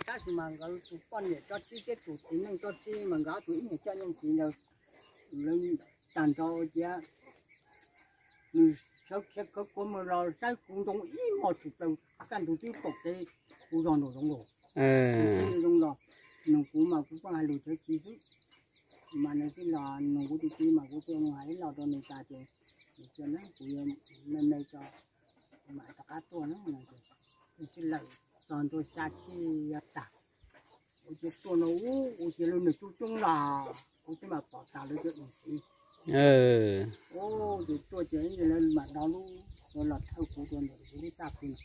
Tab sis mas nkawd tus poj niam tso tsib thiab tus txiv neej tso tsib mas nkawd ob tug ib nyuag coj nyooj txiv ntawd, lawv tag nrho ua ciav nws sawv khiav khawv khuav mus los saib kuv ntoo ib hmos tshwm plaws kaj ntug twb pom kev kuv zog nraum zoov los. Zoo los, nug kuv mas kuv pheej hais lus txawv txiv xwb. Mas nws twb los nug kuv tus txiv mas kuv twb hais ib los rau nws tas ces nws tias na kuv yuav me me tso, kuv mam rov qab tuaj na. Nws txij lawm txog ntua xya xib yuav tag, ua ciav tuaj no ua ciav lub nws coob coob los kuv twb mam pom tas lawv cov ib xib. Ces tuaj ces lawv mam do lub, lawv los thawj kuv rau ntawm kuv lub txaj pw no.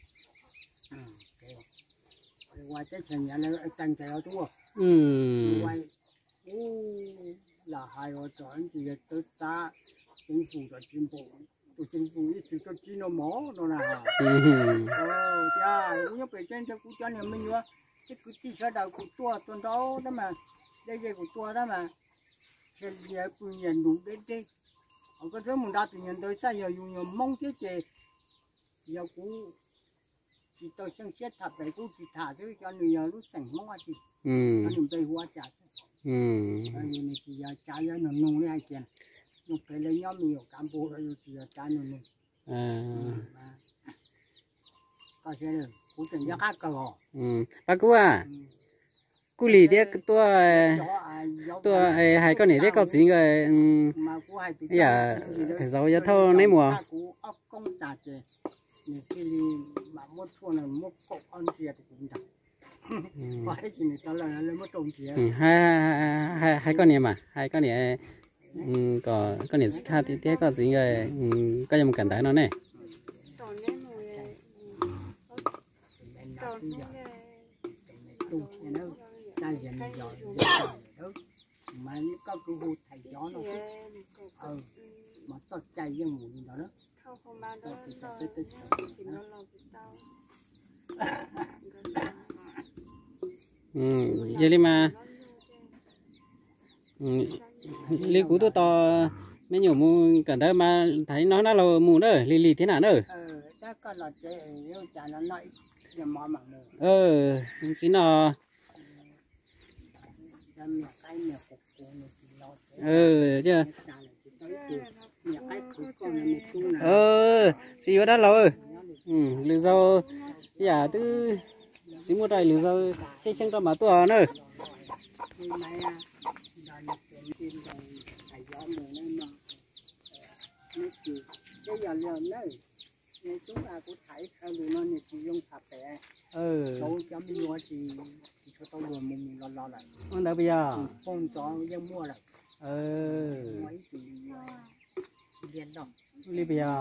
Ua teb chaws Nyab Laj tag nrho tub ua, ua ub, lam hais ua tso ntsis yog tawv txav, ceev fwm tso tsis npaum tus ceev fwm ib txwm tso tsis no mov no na. Tias kuv nyob pem tsev ntshe kuv cov niag me nyuam thiab kwv tij sawv daws kuv tuaj txog nraud tab mas, deb ze kuv tuaj tab mas, ntshe liav pw nyias nus deb deb. Ho koj txhob mus nrad tus nyuag ntawd xaj yog yus nyuag Hmoob thiab ces yog kuv tsis tau xyeej siab tham pem kuv tsis tham xwb, xyov nws yog lub xeem Hmoob dab tsi, xyov nws npe hu ua cas xwb. Yus nws tsis yog tsav yog nug nug li hais tias nug pem lawv nyob me nyuam kav npua los yus tsis yog tsav nug nug. Koj, kuv tseem nco qab kawg os. Pab Kub a, kuj lig thiab tuaj, tuaj hais koj niam thiab koj txiv nkawd, yam thawm zaus yog thauj neb mus. Hais koj niam mas, hais koj niam, kom koj niam txiv Khaj thiab koj txiv nkawd, koj yuav mus kawm ntawv no ne. Yog li mas, li kuv tuaj tos me nyuam mus kawm ntawv mas tham li no dab laug mus na, lig lig thiab na na. Txiv no, tsis yuav dab laug, lwm zaus yam twb tsis muaj rau lwm zaus xyeej xyeej rau mam tuaj na. Ua ntawd puas yog? Li puas yog?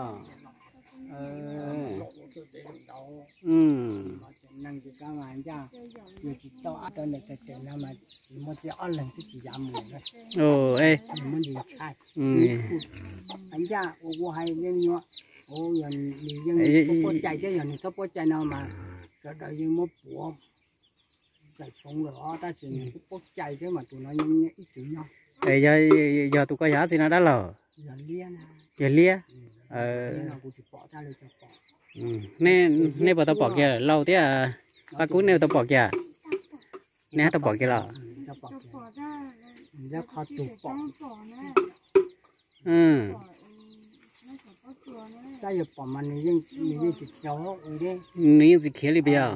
Ncaj ua ua hais yeej nyuaj, yog nws txhob puab cai thiab, yog nws txhob puab cai no mas sawv daws yeej muab puav txais tshoob lawm os, tab sis nws kuj puab cai thiab mas tus no yeej ib txwm nyob. Yog tus koj yam txiv no dab laug? Yog liab. Nej puas tau pom kiag lauj thiab? Pab Kub nej tau pom kiag? Nej tau pom kiag los? Nws yeej tsis khiav li puas yog?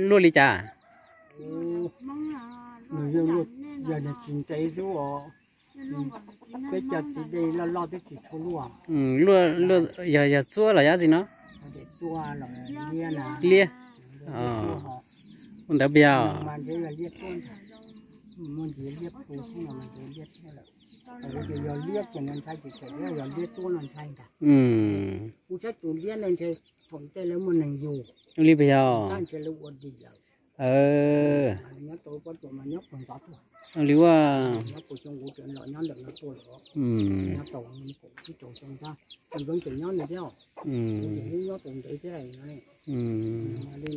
Luaj li cas? Yog nws tsis ntev xwb os, peb cov txiv dej loj loj twb tsis tshua luaj. Yog, yog txuab los yog txiv no? Liab. Ua ntawd puas yog? Li puas yog? Li ua.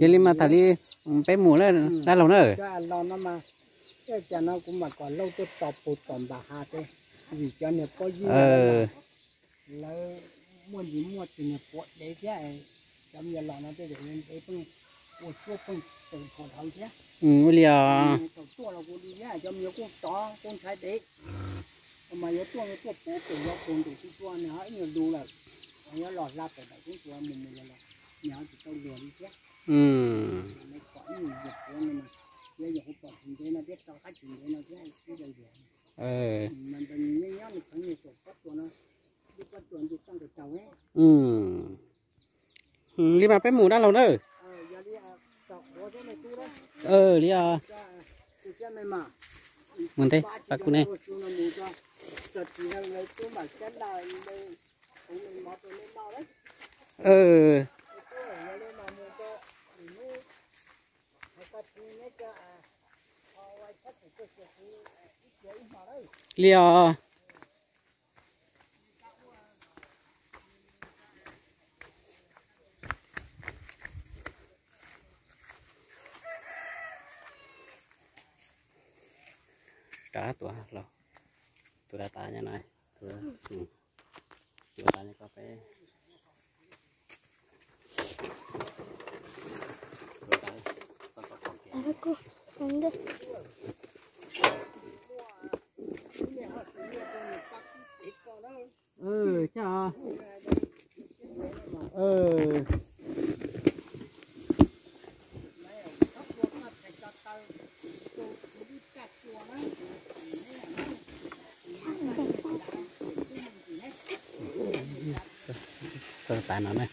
Yog li mas tham li peb mus dab laug na. Cas no kuv mam kom Lauj tuaj tos pus tom npam hav, vim cov niag pob yib, lawv Muaj ntsis muaj tus niag puav dev thiab, cov me nyuam los no tej zaum dev pheej ua suab pheej tawm thuam dhawv thiab. Ua li os. Thaum tuaj los kuv li thiab, cov me nyuam kuj tov kuj ntshai dev. Mas yuav tuaj tuaj pub pem yuav puag ntus twb tuaj nws ho ib nyuag lus lawm, ho yuav los hla pem daim koob tsuas mus mus los los, nws ho tsis tau luag li thiab. Nws pom ib nyuag yam puav no mas, thiab yog kuv pom tsis ntev no thiab rau qab tsis ntev no thiab ib daim luag. Mas npawg nws nyob nws kheev nws saum pob tsuas no, lub pob tsuas nti toj nkaus taug. Li mas peb mus dab laug na. Li os. Mus ntej pab kuv ne. Li os. Rov tuaj los, tus rov tas nyob no, tus rov tas nyob ko peb. Txog tas no na.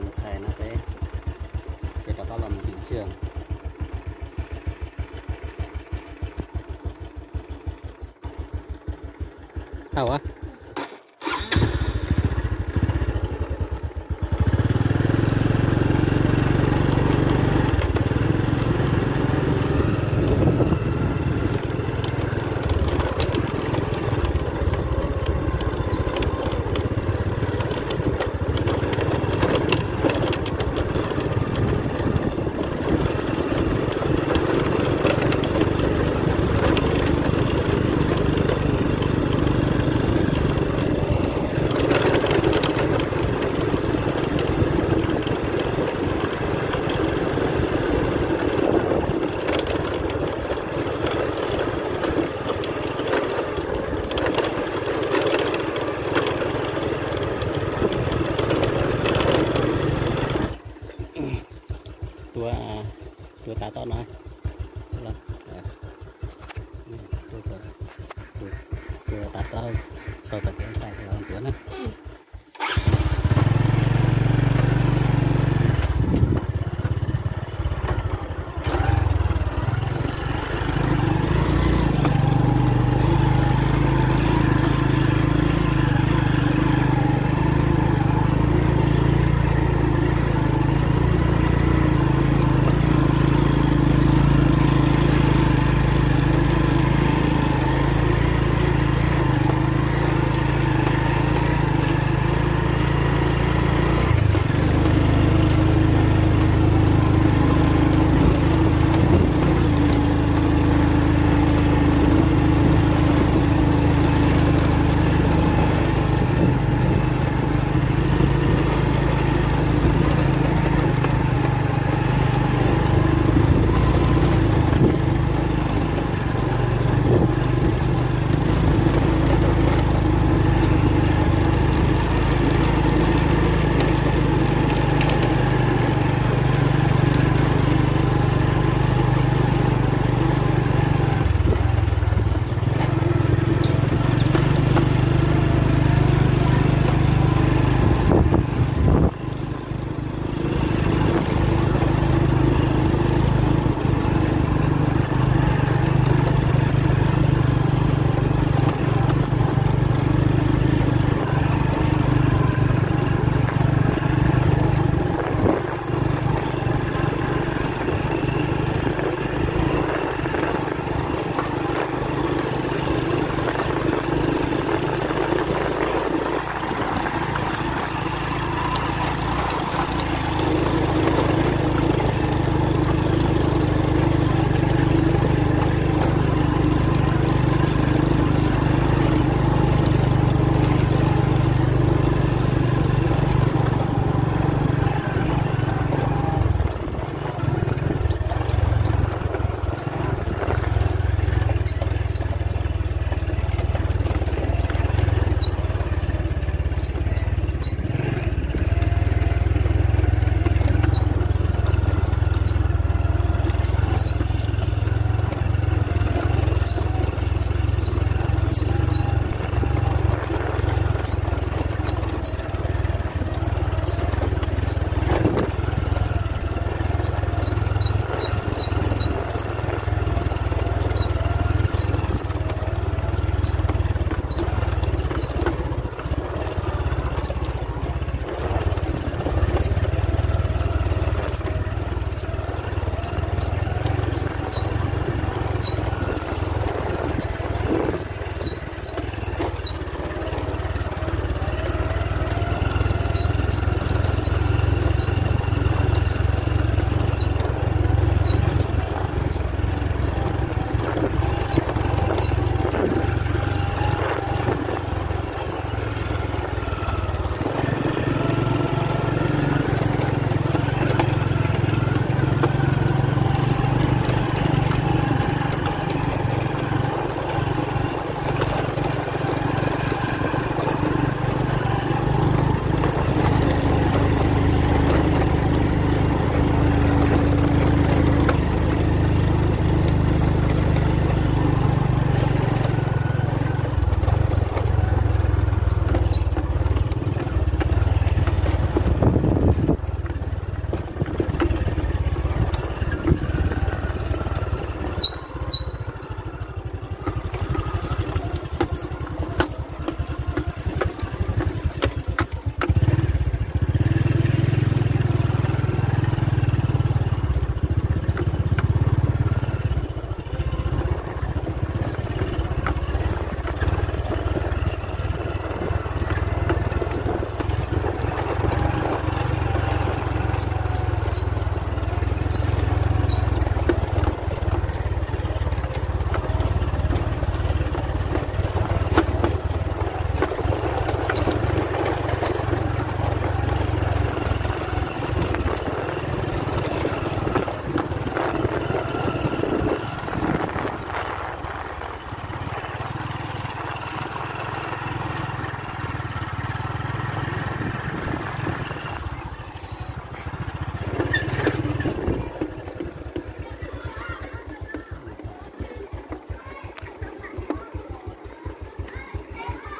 Txhais no peb ces rov qab los mus tim tswj. Tau a. Tua, tua tav toj no. Tua, tua tav toj, txog tom kev xais los tua na.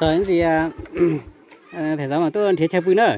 Txog ntxiv, thầy giáo mas tuaj nrhiav chaw pw na.